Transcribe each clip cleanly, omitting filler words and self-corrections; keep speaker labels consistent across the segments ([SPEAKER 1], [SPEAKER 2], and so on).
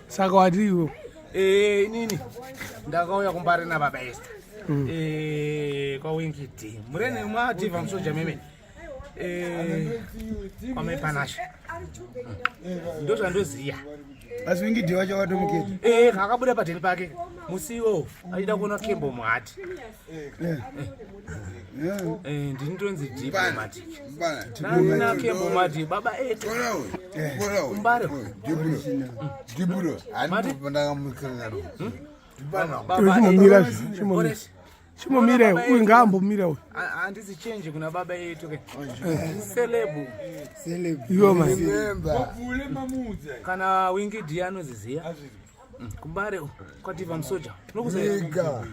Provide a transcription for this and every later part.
[SPEAKER 1] Saka wati iwe?
[SPEAKER 2] Eh, inini ndakauya kumbare nababa Esther. Eh, kwaWinky D. Murene mwadhivha musoja meme. Eh, kwamai Panashe. Ndozvandoziya.
[SPEAKER 3] Asi Winky D wacho wakatomuketa.
[SPEAKER 2] Eh, akabuda padheni pake musi iwowo achida kuona Kembo Muhati. Eh, ndini tonzi diplomatic. Nana Kembo Muhati baba ete. Kumbare. Baba
[SPEAKER 1] Chimomira zve, chimomira.
[SPEAKER 2] Ores.
[SPEAKER 1] Chimomira uyu ngaambomira uyu.
[SPEAKER 2] Handisi change kuna baba yetu ke. Celebu.
[SPEAKER 1] Iwe mani.
[SPEAKER 2] Kana Winky D anoziziya. Kumbare kwativa musoja. Munokuziya.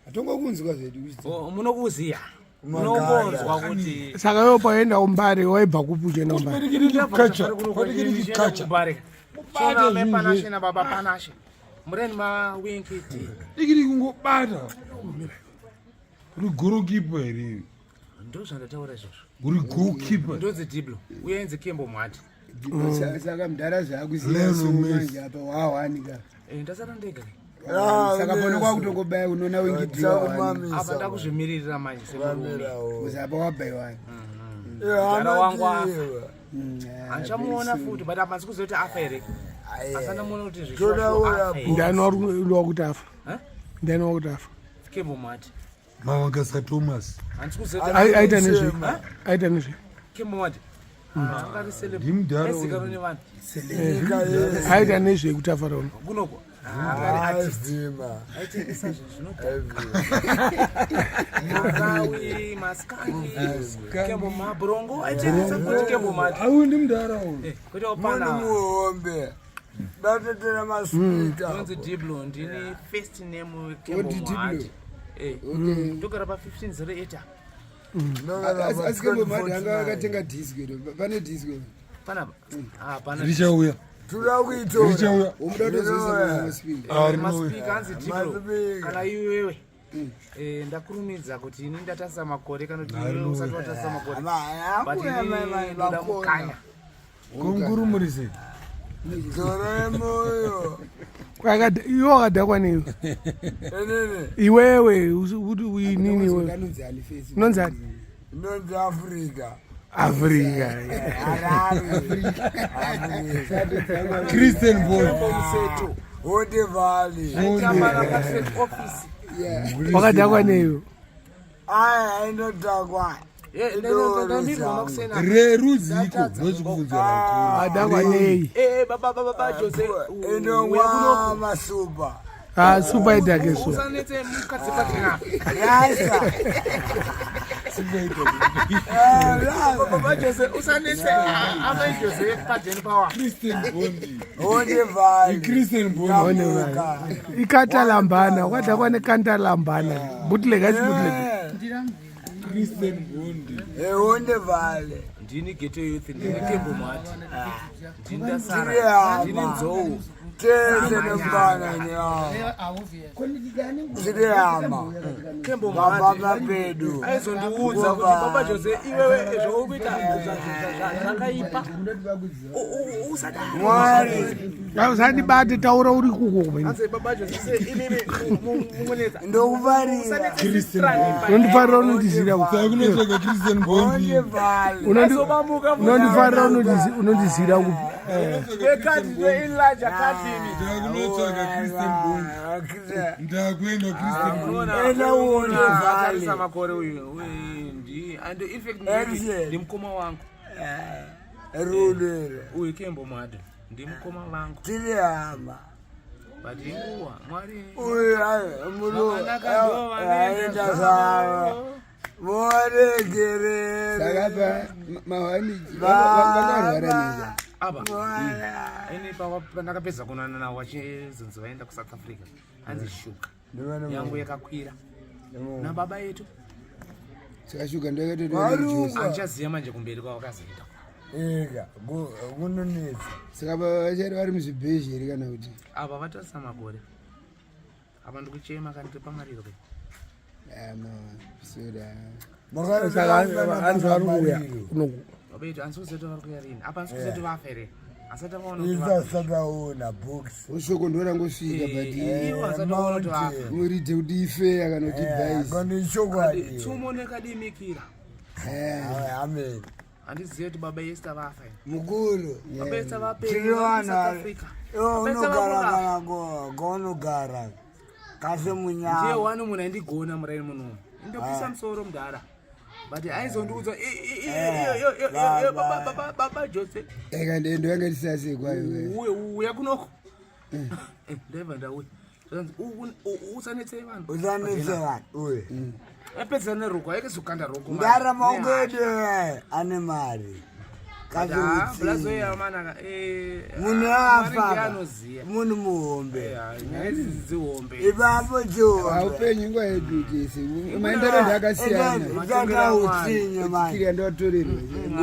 [SPEAKER 3] Hatongokunzwa zvedu.
[SPEAKER 2] Oh, munokuziya. Munongonzwa kuti
[SPEAKER 1] Saka iwe paenda kumbare waibva kupi uchienda kumbare?
[SPEAKER 2] Kumbare. Sona me Panashe na baba Panashe. Mureni ma Winky D.
[SPEAKER 4] Dikiri kungobata. Uri goalkeeper here?
[SPEAKER 2] Ndozvandataura izvozvo.
[SPEAKER 4] Uri goalkeeper.
[SPEAKER 2] Ndonzi Diblo. Uye inzi Kembo Muhati.
[SPEAKER 3] Saka mudhara zvaakuziya
[SPEAKER 4] Lionel
[SPEAKER 3] so
[SPEAKER 4] Messi.
[SPEAKER 3] manje apa wawanika.
[SPEAKER 2] Eh, ndasara ndega.
[SPEAKER 3] Saka pano kwakutongobaya unoona Winky D wawani.
[SPEAKER 2] Apa ndakuzvimiririra manje semurume.
[SPEAKER 3] Kuzi apa wabaiwani.
[SPEAKER 2] Mudhara wangu afa. Handichamuona futi but apa ndikuzoti afa here. Asandamuona kuti zvishuwa afa here.
[SPEAKER 1] Ndiani wakuti afa?
[SPEAKER 2] Eh?
[SPEAKER 1] Ndiani wakuti afa?
[SPEAKER 2] Kembo Muhati.
[SPEAKER 4] Mawangasa Thomas.
[SPEAKER 2] Handikuzoti
[SPEAKER 1] Aita nezvei? Aita nezvei?
[SPEAKER 2] Kembo Muhati. Angari celeb.
[SPEAKER 4] Ndimudhara uyu.
[SPEAKER 2] Aizikanwa nevanhu.
[SPEAKER 1] Aita nezvei kuti afa raona?
[SPEAKER 2] Kunoko. Angari artist. Aitengesa zvinhu zvinodhaka. Makawi, maskangi, Kembo Mabrongo. Aitengesa futi Kembo Muhati.
[SPEAKER 4] Au ndimudhara uyu.
[SPEAKER 2] Eh, kwete wapana.
[SPEAKER 5] muhombe datetera masipika
[SPEAKER 2] Ndonzi Diblo, ndini first name Kembo
[SPEAKER 3] Odi Diblo.
[SPEAKER 2] Muhati. Eh, ndogara pa 1508 apa.
[SPEAKER 3] Asi Kembo Muhati anga akatenga disco iro. Pane disco.
[SPEAKER 2] Panapa? Ah, pana.
[SPEAKER 4] Richauya.
[SPEAKER 5] toda kuitora
[SPEAKER 4] Richauya.
[SPEAKER 3] Umuda kutozoisa masipika.
[SPEAKER 4] Ah, rinouya.
[SPEAKER 2] Maspeaker anzi Diblo.
[SPEAKER 5] Maspeaker.
[SPEAKER 2] Kana iwewe. Eh, ndakurumidza kuti ini ndatarisa makore kana kuti iwewe usati watarisa makore. But ini ndoda mukanya.
[SPEAKER 4] Kongurumurise.
[SPEAKER 5] dzora moyo
[SPEAKER 1] Iwe wakadhakwa newe.
[SPEAKER 5] enene
[SPEAKER 1] Iwewe kuti uinini iwewe.
[SPEAKER 3] Anonzi ani face?
[SPEAKER 1] Unonzi ani?
[SPEAKER 5] inonzi Africa
[SPEAKER 1] Africa.
[SPEAKER 5] Harare
[SPEAKER 4] Christian boy.
[SPEAKER 2] Museto.
[SPEAKER 5] Honde Valley
[SPEAKER 2] Aitamba na Patrick office.
[SPEAKER 1] Wakadhakwa newe.
[SPEAKER 5] aya inodhakwa
[SPEAKER 2] Eh, ndamirwa makusena.
[SPEAKER 4] Reruziko ndozvikubvunza vakuru.
[SPEAKER 1] Adhakwa nei?
[SPEAKER 2] Eh, baba baba baba Jose.
[SPEAKER 5] inomwa masupa
[SPEAKER 1] Ah, super idhake so.
[SPEAKER 2] Usanetse mukadzi patina.
[SPEAKER 5] rasa
[SPEAKER 2] Baba Jose usanetse amai Jose padeni power.
[SPEAKER 4] Christian Bondi.
[SPEAKER 5] Honde Valley
[SPEAKER 4] Christian Bondi.
[SPEAKER 5] Ndamuka.
[SPEAKER 1] Ikatalambana, wakadhakwa nekantalambana. Bootleg haisi bootleg.
[SPEAKER 4] Christian Bondi.
[SPEAKER 5] Honde Valley
[SPEAKER 2] Ndini ghetto youth, ndini Kembo Muhati. Ndini Dasara.
[SPEAKER 5] Tiri hama.
[SPEAKER 2] Ndini Nzou.
[SPEAKER 5] tese nemfana nyawo tiri hama
[SPEAKER 2] Kembo Muhati.
[SPEAKER 5] mababa pedu
[SPEAKER 2] Aizondiudza kuti baba Jose iwewe zvauri kuita zvakaipa. Usadaro.
[SPEAKER 5] Mwari
[SPEAKER 1] Usandibate taura uri kuko kumene.
[SPEAKER 2] Hanzi baba Jose se imimi mungonetsa.
[SPEAKER 5] ndokufarira
[SPEAKER 1] Unondifarira unondizira kupi?
[SPEAKER 4] Takunotsvaga Christian Bondi.
[SPEAKER 5] Honde Valley
[SPEAKER 1] Unondifarira unondizira kupi?
[SPEAKER 2] Vekati ndoenlarge kadini.
[SPEAKER 4] Takunotsvaga Christian Bondi. Ndakuenda Christian Bondi.
[SPEAKER 5] Enda uone
[SPEAKER 2] Atarisa
[SPEAKER 5] Valley
[SPEAKER 2] makore uyu. Uyu ndi and in fact
[SPEAKER 5] Excellent.
[SPEAKER 2] ndi mukoma wangu.
[SPEAKER 5] rudere
[SPEAKER 2] Uyu Kembo Muhati ndi mukoma vangu.
[SPEAKER 5] tiri hama
[SPEAKER 2] But inguva Mwari
[SPEAKER 5] uyu
[SPEAKER 2] Vakanaka ndo vanoenda
[SPEAKER 5] aenda sava muregerere
[SPEAKER 3] Saka apa mawani vakarwara nei?
[SPEAKER 2] apa ini pandakapedza kunana nawo vachizonzi vaenda kuSouth Africa hanzi shuga yangu yakakwira nababa yetu.
[SPEAKER 3] Saka shuga ndakatotoa.
[SPEAKER 2] Handichaziva manje kumberi kwavakazoenda.
[SPEAKER 5] Ega kunonetsa.
[SPEAKER 3] Saka vachari vari muzvibhezhi here kana kuti?
[SPEAKER 2] Apa vatarisa makore apa ndikuchema kana ndiri pamariro pe.
[SPEAKER 3] Ah, ma sorry.
[SPEAKER 1] Saka hanzi vari kuuya kunoku.
[SPEAKER 2] Baba edu handisi kuziva kuti vari kuuya rini. Apa handisi kuziva kuti vafa here. Asati avaona kuti
[SPEAKER 5] Isa
[SPEAKER 2] vafa.
[SPEAKER 5] sakaona box.
[SPEAKER 3] Ushoko ndorangosvika but
[SPEAKER 2] Ivo asati vaona kuti vafa.
[SPEAKER 3] muridze kuti ifeya kana kuti bhaisi.
[SPEAKER 5] Kone chokwadi.
[SPEAKER 2] Tsumo nekadimikira.
[SPEAKER 5] Amen.
[SPEAKER 2] Handizive kuti baba Esther vafa here.
[SPEAKER 5] Mukuru.
[SPEAKER 2] Baba Esther vapenyu
[SPEAKER 5] Tiri
[SPEAKER 2] vari kuSouth
[SPEAKER 5] vanhu.
[SPEAKER 2] Africa.
[SPEAKER 5] Iwe
[SPEAKER 2] Baba Esther
[SPEAKER 5] unogara
[SPEAKER 2] vakurapa.
[SPEAKER 5] kana kwaunogara. Kasi
[SPEAKER 2] Ndiye
[SPEAKER 5] munyama.
[SPEAKER 2] wani munhu aindigona muraini munomu. Indopisa musoro mudhara. But aizondiudza baba Jose
[SPEAKER 3] Eka ndendo yanga tisase kwayo.
[SPEAKER 2] uye uya kunoko. Ndaibva ndauya. Zvakanzi, usanetse vanhu.
[SPEAKER 5] Usanetse vanhu. Uye.
[SPEAKER 2] Apedza neroko aikezokanda roko.
[SPEAKER 5] Ndara maoko edu ane mari. Kasi utsinye. Munhu afa.
[SPEAKER 2] anoziya
[SPEAKER 5] Munhu muhombe.
[SPEAKER 2] nyaya idzi dzihombe
[SPEAKER 5] Ipapo chihombe.
[SPEAKER 3] Haupenyu nguva yedu tese. Maenderero akasiyana.
[SPEAKER 5] Itata utsinye mani.
[SPEAKER 3] Kiri andotorerwa.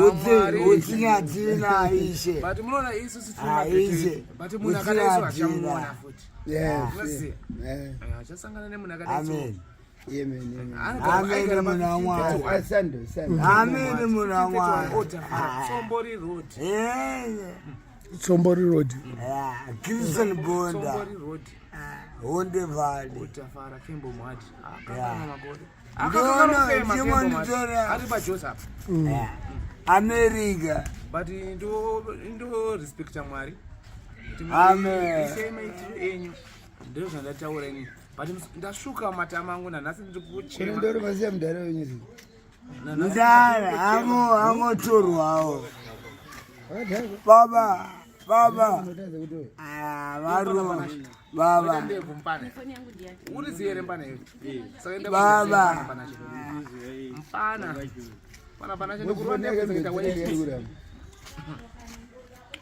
[SPEAKER 5] Utsinye utsinye hatina ishe.
[SPEAKER 2] but munoona isusu
[SPEAKER 5] Ah, ize.
[SPEAKER 2] but munhu akadaiso
[SPEAKER 5] Utsinye
[SPEAKER 2] achamuona
[SPEAKER 5] hatina.
[SPEAKER 2] futi
[SPEAKER 3] Yeah.
[SPEAKER 2] Unoziya?
[SPEAKER 3] Yeah.
[SPEAKER 2] Achasangana nemunhu akadaiso
[SPEAKER 5] Amen.
[SPEAKER 3] Yeah man. Yeah man.
[SPEAKER 5] Amen munhu waMwari.
[SPEAKER 3] Asando, sando.
[SPEAKER 5] Amen munhu waMwari.
[SPEAKER 2] Tsombori road.
[SPEAKER 5] Yeah.
[SPEAKER 1] Tsombori road.
[SPEAKER 5] Yeah. Christian Bonda.
[SPEAKER 2] Tsombori road.
[SPEAKER 5] Honde Valley.
[SPEAKER 2] Utafara Kembo Mwadi.
[SPEAKER 5] Yeah.
[SPEAKER 2] Akakanga makore.
[SPEAKER 5] Ndono,
[SPEAKER 2] Akakanga kufema Kembo Mwadi.
[SPEAKER 5] chimonditora.
[SPEAKER 2] Ari paJose apa.
[SPEAKER 5] Yeah. America.
[SPEAKER 2] But ndo ndo respecta Mwari. Kuti
[SPEAKER 5] Amen.
[SPEAKER 2] Ishe maitiro enyu. Ndizvo zvandataura ini. But ndasvuka matama angu nanhasi ndiri
[SPEAKER 3] Kune
[SPEAKER 2] kuchema.
[SPEAKER 3] ndoro masiya mudhara wenyu.
[SPEAKER 2] Nanhasi
[SPEAKER 5] Ndara ango angotorwawo.
[SPEAKER 3] Wakadhakwa.
[SPEAKER 5] Baba, baba.
[SPEAKER 3] Unotadza kutora.
[SPEAKER 5] Ah, varume. Baba.
[SPEAKER 2] ndebvu mpana. Uriziye here mpana iyo? Saka enda
[SPEAKER 5] Baba.
[SPEAKER 2] kuziya mpana chacho. Mpana. Mpana panacho ndikurova ndebvu dzakaita weti.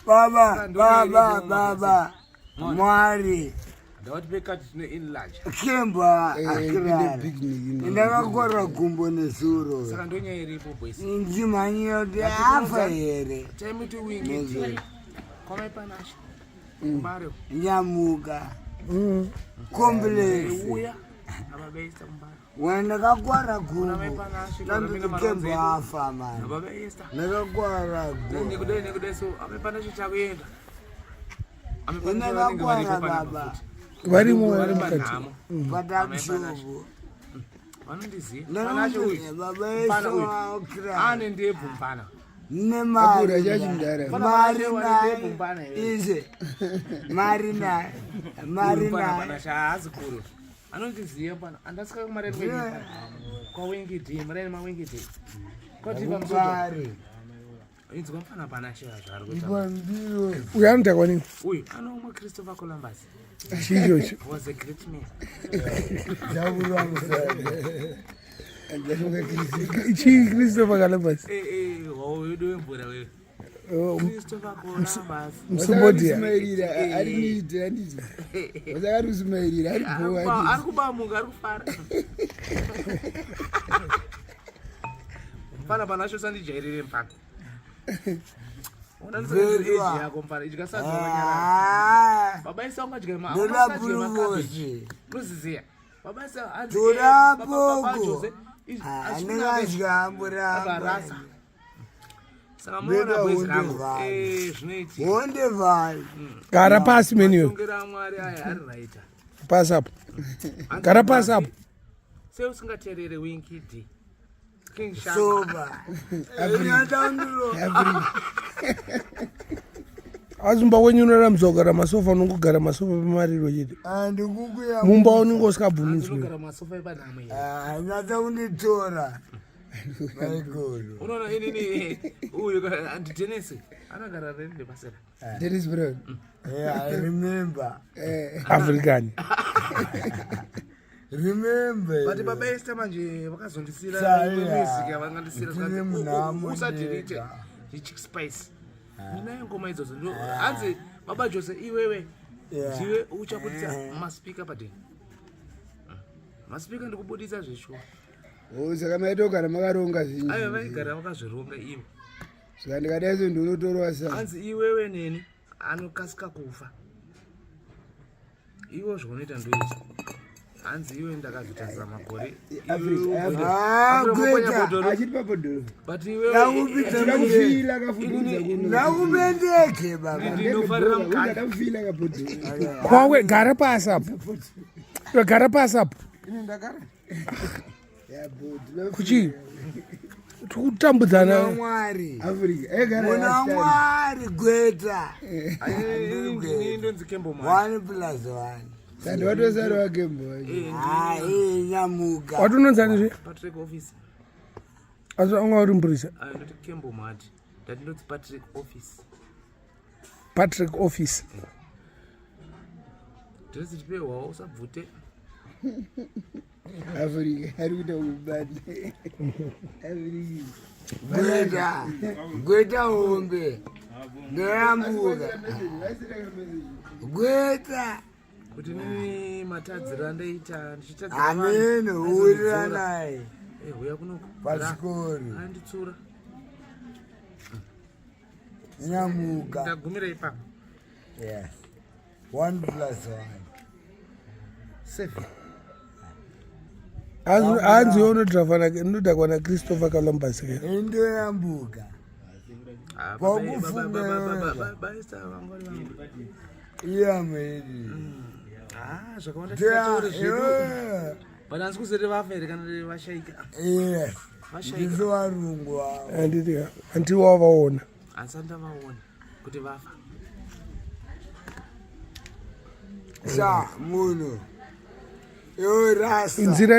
[SPEAKER 5] Baba, baba, baba. Mwari.
[SPEAKER 2] Ndawati pekati tine enlarge.
[SPEAKER 5] Kemba
[SPEAKER 3] Eh,
[SPEAKER 5] akirara.
[SPEAKER 3] picnic ino.
[SPEAKER 5] Ndakakora gumbo nezuro.
[SPEAKER 2] Saka ndonyaya iripo boys.
[SPEAKER 5] Ndimhanyira kuti afa here.
[SPEAKER 2] Time to win. Kwamai panashe. Mario.
[SPEAKER 5] Nyamuka. Complex.
[SPEAKER 2] Uya. Ababeista kumbari.
[SPEAKER 5] Wena ndakakwara
[SPEAKER 2] Kuna mai
[SPEAKER 5] gumbo.
[SPEAKER 2] Panashe,
[SPEAKER 5] Ndandoti
[SPEAKER 2] kuna
[SPEAKER 5] Kemba
[SPEAKER 2] Maronzero.
[SPEAKER 5] afa mani.
[SPEAKER 2] Ababeista.
[SPEAKER 5] Ndakakwara gumbo.
[SPEAKER 2] Nekudai nekudai so amai panashe chakuenda. Amai panashe vanenge varipo
[SPEAKER 5] Ndakakwara
[SPEAKER 2] panapa
[SPEAKER 5] baba.
[SPEAKER 2] futi.
[SPEAKER 1] Varimo
[SPEAKER 2] Vari
[SPEAKER 1] vari mukati.
[SPEAKER 2] panhamo.
[SPEAKER 5] Patakushopo.
[SPEAKER 2] Vanondiziva. Panashe uyu.
[SPEAKER 5] Baba
[SPEAKER 2] Mpana uyu.
[SPEAKER 5] yesu
[SPEAKER 2] Ane ndebvu mpana.
[SPEAKER 5] nemari
[SPEAKER 3] Akura chachi mudhara.
[SPEAKER 5] mari
[SPEAKER 2] Ndebvu mpana
[SPEAKER 5] naye
[SPEAKER 2] iwe.
[SPEAKER 5] ize mari naye mari
[SPEAKER 2] Mpana
[SPEAKER 5] naye
[SPEAKER 2] panashe haazi kure. Anondiziva mpana. Andasvika kumareni kwenyu. Kwawingi D, mureni mawingi D. Kwativa musoto.
[SPEAKER 5] mari
[SPEAKER 2] Inzwa mfana panashe zvaari kuita.
[SPEAKER 5] ipambiro
[SPEAKER 1] Uyu anodhakwa nei?
[SPEAKER 2] Uyu anomwe Christopher Columbus.
[SPEAKER 1] Chichocho.
[SPEAKER 2] Was a great man.
[SPEAKER 5] dzaburwa musoro
[SPEAKER 1] Chii Christopher Columbus.
[SPEAKER 2] Eh eh, wawedu wemvura wewe.
[SPEAKER 1] Oh,
[SPEAKER 2] Christopher Columbus.
[SPEAKER 1] Musombodhiya.
[SPEAKER 3] Usakarusumairira ari neat handiti. Usakarusumairira ari bho
[SPEAKER 2] Ari
[SPEAKER 3] handiti.
[SPEAKER 2] kubamuka, ari kufara. Mfana panashe usandijairire mfana. Unanisandijairire
[SPEAKER 5] Zverwa.
[SPEAKER 2] yako mfana. Idya sadza wakanyarara.
[SPEAKER 5] Ah,
[SPEAKER 2] Baba isa ungadya ma.
[SPEAKER 5] ndoda
[SPEAKER 2] Ungasadye makabeji.
[SPEAKER 5] puruvosi
[SPEAKER 2] Unoziziya. Baba isa hanzi,
[SPEAKER 5] Toda
[SPEAKER 2] eh, baba- baba
[SPEAKER 5] poko.
[SPEAKER 2] Jose,
[SPEAKER 5] andingadya hamburamba
[SPEAKER 2] Abarasa. Saka munoona
[SPEAKER 5] Ndoda
[SPEAKER 2] boys
[SPEAKER 5] hunde
[SPEAKER 2] rangu.
[SPEAKER 5] vanhu.
[SPEAKER 2] Eh, zvinoitika.
[SPEAKER 5] honde vhali
[SPEAKER 1] Gara pasi meniwe.
[SPEAKER 2] Matongero aMwari aya ari raita.
[SPEAKER 1] Pasi apo. Gara pasi apo.
[SPEAKER 2] Sei usingateerere Winky D? King Shaka.
[SPEAKER 5] soba inataundiro
[SPEAKER 1] Asi mumba wenyu unorambidza kugara masofa unongogara masofa pamariro chete.
[SPEAKER 5] andikukuya
[SPEAKER 1] Mumba unenge usingabvumidzwi.
[SPEAKER 2] Unogara masofa epanhamo here.
[SPEAKER 5] anyatsa kunditora maiguru
[SPEAKER 2] Unoona inini uyu ndiTenesi anogara reni nepasera.
[SPEAKER 3] Dennis Brown.
[SPEAKER 5] Yeah, I remember.
[SPEAKER 1] African.
[SPEAKER 5] Remember.
[SPEAKER 2] But baba Esther manje vakazondisira
[SPEAKER 5] Saia.
[SPEAKER 2] imwe music yavangandisira
[SPEAKER 5] Ndine munhamo
[SPEAKER 2] usadelete
[SPEAKER 5] ndega.
[SPEAKER 2] chick spice. Ndinayo ngoma idzodzo ndo hanzi baba Jose iwewe
[SPEAKER 5] Yeah.
[SPEAKER 2] ndiwe uchabudisa maspika padeni. Maspika ndikubudisa zveshuwa.
[SPEAKER 3] Oh, saka maita kugara makaronga zvinhu.
[SPEAKER 2] Aiwa vaigara vakazvironga ivo.
[SPEAKER 3] Saka ndikadai so ndinotorwa sa.
[SPEAKER 2] Hanzi iwewe neni anokasika kufa. Iwo zvaunoita ndoizvi. Hanzi iwe ndakazvitarisa makore.
[SPEAKER 3] Africa, Africa.
[SPEAKER 5] Ah, gweta.
[SPEAKER 3] Achiri pabhodhoro.
[SPEAKER 2] But iwewe
[SPEAKER 5] Ndakupinza
[SPEAKER 3] Tida
[SPEAKER 5] mundege.
[SPEAKER 3] kufila kafududza kuno.
[SPEAKER 5] Ndakupendeke baba.
[SPEAKER 2] Ndinofarira mukati.
[SPEAKER 3] Ndada kufila kabhodhoro.
[SPEAKER 1] Kwawe gara pasi apo. Iwe gara pasi apo.
[SPEAKER 4] Ini ndagara.
[SPEAKER 3] Ya bhodhoro.
[SPEAKER 1] Kuchi tikutambudzana.
[SPEAKER 5] Muna Mwari.
[SPEAKER 3] Africa. Eh gara.
[SPEAKER 5] Muna Mwari gweta.
[SPEAKER 2] Ini ndonzi Kembo Mhandi.
[SPEAKER 5] 1 plus 1.
[SPEAKER 3] Sandi watosara wakembo.
[SPEAKER 5] Hayi nyamuka.
[SPEAKER 1] Wati unonzani zve?
[SPEAKER 2] Patrick Office.
[SPEAKER 1] Asi anga uri mupurisa.
[SPEAKER 2] Ah, ndoti Kembo Mhandi. Ndati ndonzi Patrick Office.
[SPEAKER 1] Patrick Office.
[SPEAKER 2] Dress tipewawo usabvute.
[SPEAKER 3] Africa ari kuita kubata. Africa.
[SPEAKER 5] Gweta. Gweta hombe. Ndoyambuka. Gweta.
[SPEAKER 2] Kuti nini matadziro andaita ndichitadzira vanhu.
[SPEAKER 5] Amene hurira naye
[SPEAKER 2] Eh, huya kunoku.
[SPEAKER 5] pachikoro.
[SPEAKER 2] Anditsura.
[SPEAKER 5] Nyamuka.
[SPEAKER 2] Ndagumira ipapo.
[SPEAKER 5] Yes. 1 plus 1.
[SPEAKER 2] 7.
[SPEAKER 1] Hanzi iwe unodhakwa naChristopher Columbus ke.
[SPEAKER 5] Indoyambuka.
[SPEAKER 2] Ah,
[SPEAKER 5] Kwakufunga.
[SPEAKER 2] Baisa vangu vari vangu.
[SPEAKER 5] Iyamedi.
[SPEAKER 2] Ah, zvakawanda tisataure zvedu.
[SPEAKER 5] Yeah.
[SPEAKER 2] But hanzi kuzoti vafa here kana vashaika.
[SPEAKER 5] Yes.
[SPEAKER 2] Vashaika.
[SPEAKER 5] Ndiso varungu avo.
[SPEAKER 1] Handiti hanti wavaona.
[SPEAKER 2] Handisati ndavaona kuti vafa.
[SPEAKER 5] Sa munhu. Iwe rasta.
[SPEAKER 1] Nzira.